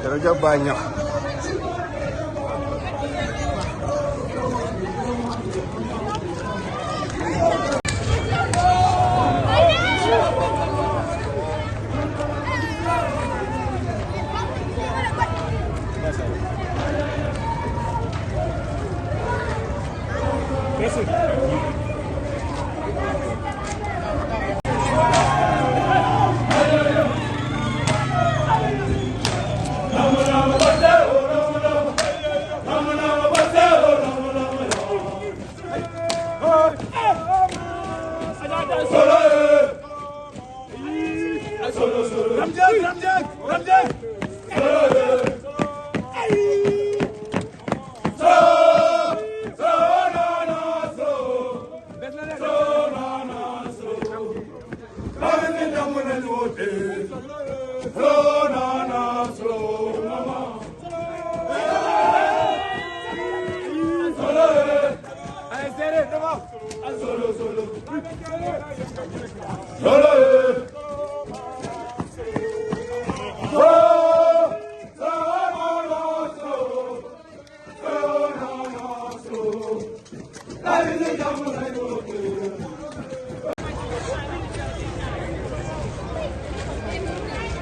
Jërëjëf banyak.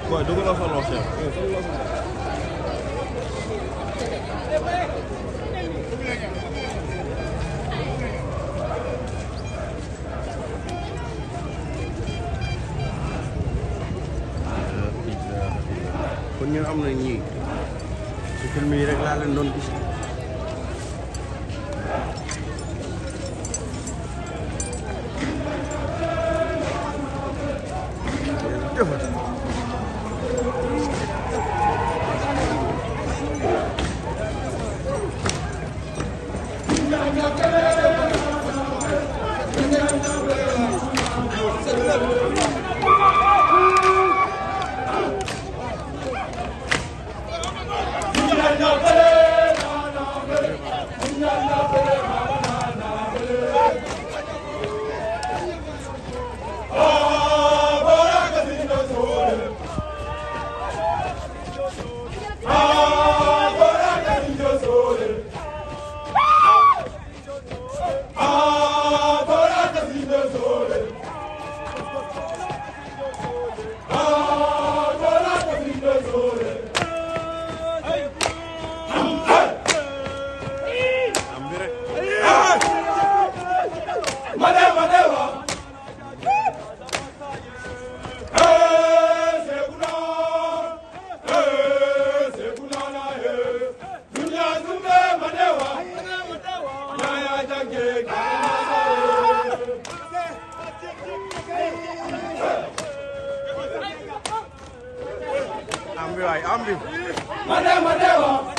Boy, dugal sa loxo. Kon ñu am na ñi ci film yi rek laa leen doon gis. Ambi. Madewa.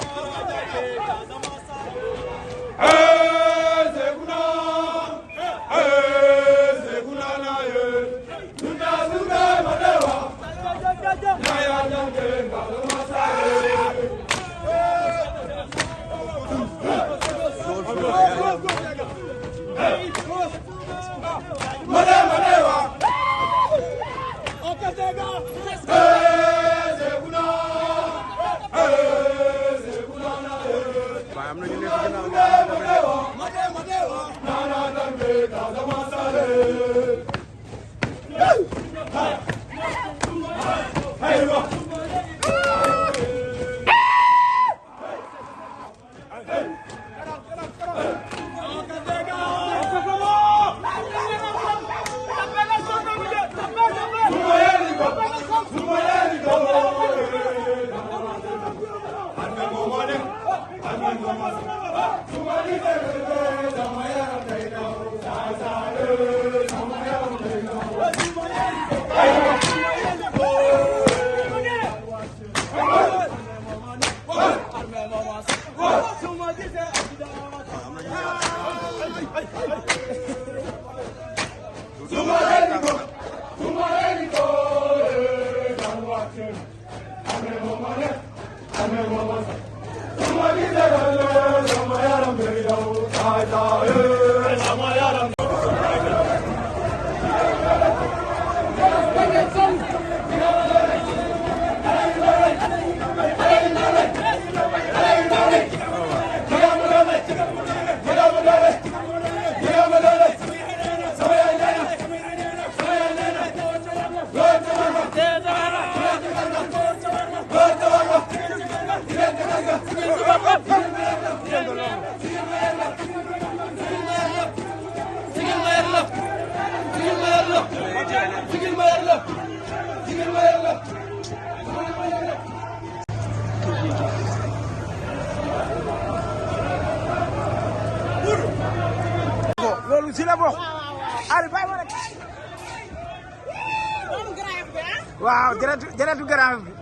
Aliou si la bokk. Aliou bàyyi ma rek. waaw jërëjëf grand bi.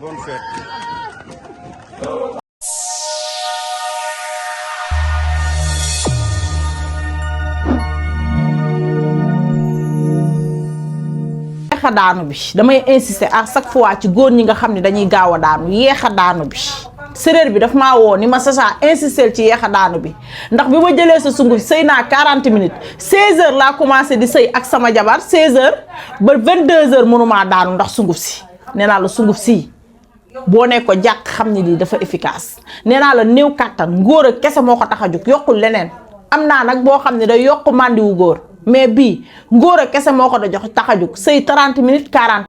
Bonne fête. yeexa daanu bi damay insister à chaque fois ci góor ñi nga xam ne dañuy gaaw a daanu yeexa daanu bi séréer bi daf maa woo ni ma Sacha insister ci yeexa daanu bi ndax bi ma jëlee sa sunguf sëy naa 40 minutes 16h laa commencé di sëy ak sama jabar 16h ba 22h mënumaa daanu ndax sunguf si nee naa la sunguf si boo ne ko jàkk xam ne lii dafa efficace nee naa la néew kàttan ngóor a kese moo ko tax a jóg yokkul leneen am naa nag boo xam ne day yokk màndiwu góor mais bii ngóor a kese moo ko da jox tax a jóg sëy 30 minutes 40